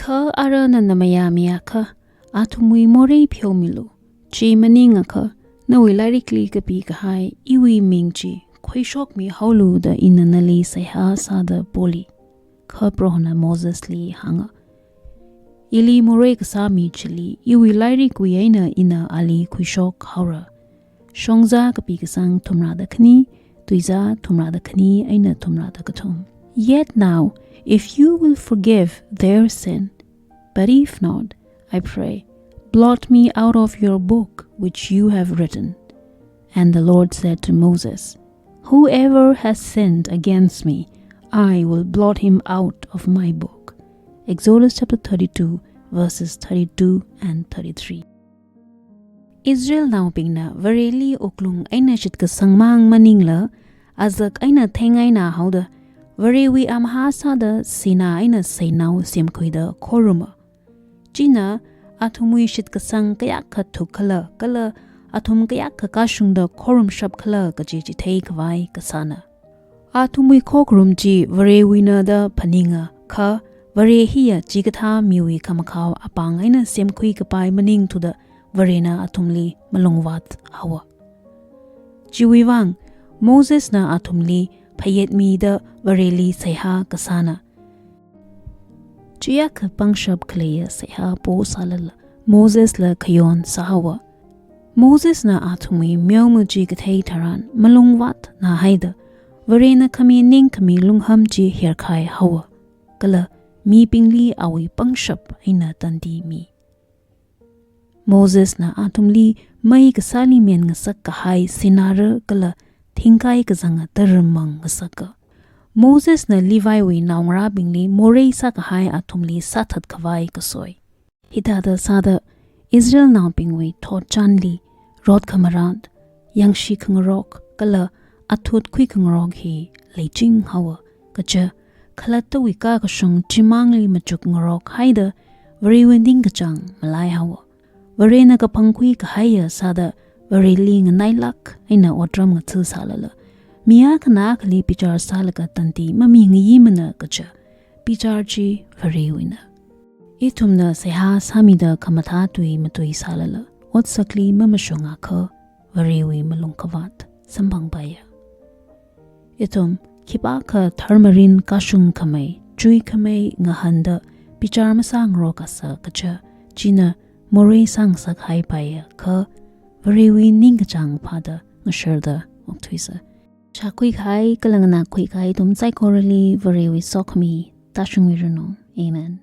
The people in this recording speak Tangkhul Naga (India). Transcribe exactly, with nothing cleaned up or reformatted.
Kha ara nana mayāmiakha, athumwui morei pheomilu. Chi maningakha, nawui lairikli kapikahai iwui ming chi khuishokmihaolu da ina nali seihā sāda poli. Kha Prohona Mosesli hānga, ili morei kasā mi chili iwui lairikwui eina ina ali khuishokhaora. Shongzā kapi kasang thumrāda khani, tuizā thumrāda khani eina thumrāda kathum. Yet now, if you will forgive their sin, but if not, I pray, blot me out of your book which you have written. And the Lord said to Moses, "Whoever has sinned against me, I will blot him out of my book." Exodus chapter thirty-two, verses thirty-two and thirty-three. Israelnaobingna Vareli wuklung eina shitkasang mang maningla, azak eina theng eina haoda, Varewui amahā sāda sinā eina seinao semkhuida khoruma. China athumwui shitkasang kayākha thukkhala, kala athum kayākha kashungda khorumshapkhala kaji chitheikhavai kasāna. Athumwui khokharum chi Varewuina da phaninga, kha Vare hiya chikathā miwui khamakhao apāng eina semkhui kapai maningthuda Varena athumli malungvāt haowa. Chiwui vang, Mosesna athumli phayetmida Vareli seihā kasāna. Chiyākha pangshap khaleiya seihā posālala, Mosesla khayon sāhaowa. Mosesna athumwui meoma chi kathei tharan malungvātna haida, Varena khami ningkhami lungham chi herkhai haowa. Kala mibingli awui pangshap eina tandi mi. Mosesna athumli mei kasāli men ngasak kahai sināra kala thingkai kazanga tara mang ngasaka. Mosesna Leviwui naongarābingli morei sākahai athumli sāthatkhavai kasoi. Hithāda sāda Israelnaobingwui thotchanli rot khamarat, yangshi khangarok, kala athut khui khangarok hi leiching haowa, kaja khalattawui kakashung chimangli machuk ngarok haida Varewui ningkachāng malai haowa. Varena kaphangkhui kahaiya sāda Vareli nganailāk eina otram ngatha sālala, mi akhana akhali bichar sālaga tandi mamingayi mana kaja bichar chi Varewuina. Ithumna seihā sāmida khamathā tui matui sālala, otsakli mamashungakha Varewui malungkhavāt samphangpaiya. Ithum khipākha tharmarin kashung khamei, chui khamei ngahānda bichar masāngarokasa kaja, china morei sāngasak haipaiya kha Varewui ningkachāng phāda ngasharda okthuisa. Chākhui kahai kala nganākhui kahai ithum saikorali Varewui sokhami tāshungmiranu. Amen.